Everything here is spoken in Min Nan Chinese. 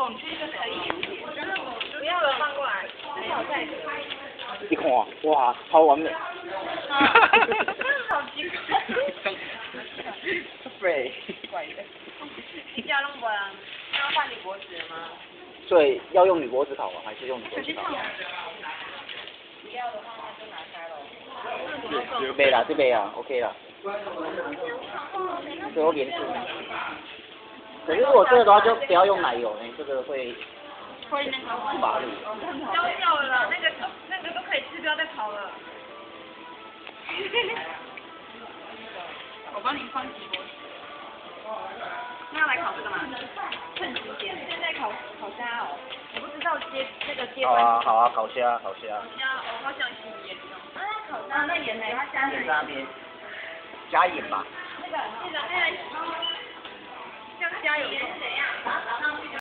狗，你确定可以？不要了，放過來，至少在。你看，哇，超完美。好奇怪。對。怪的。你家攏無人，要換鋁箔紙嗎？所以要用鋁箔紙烤嗎？還是用鋁箔紙烤？不要的話，那就拿開咯。袂啦，這袂啊，OK 啦。最後連住。可是如果這個的話，就不要用奶油呢，這個會會那個發力。焦掉了啦，那個都可以吃，不要再烤了。我幫你放幾鍋。那要來烤這個嗎？趁時間。現在烤烤蝦哦，我不知道接那個接。好啊好啊，烤蝦烤蝦。烤蝦，我好想吃鹽哦。啊，烤蝦那鹽呢？加鹽。鹽在那邊。加鹽吧。那個那個，像蝦有怎樣？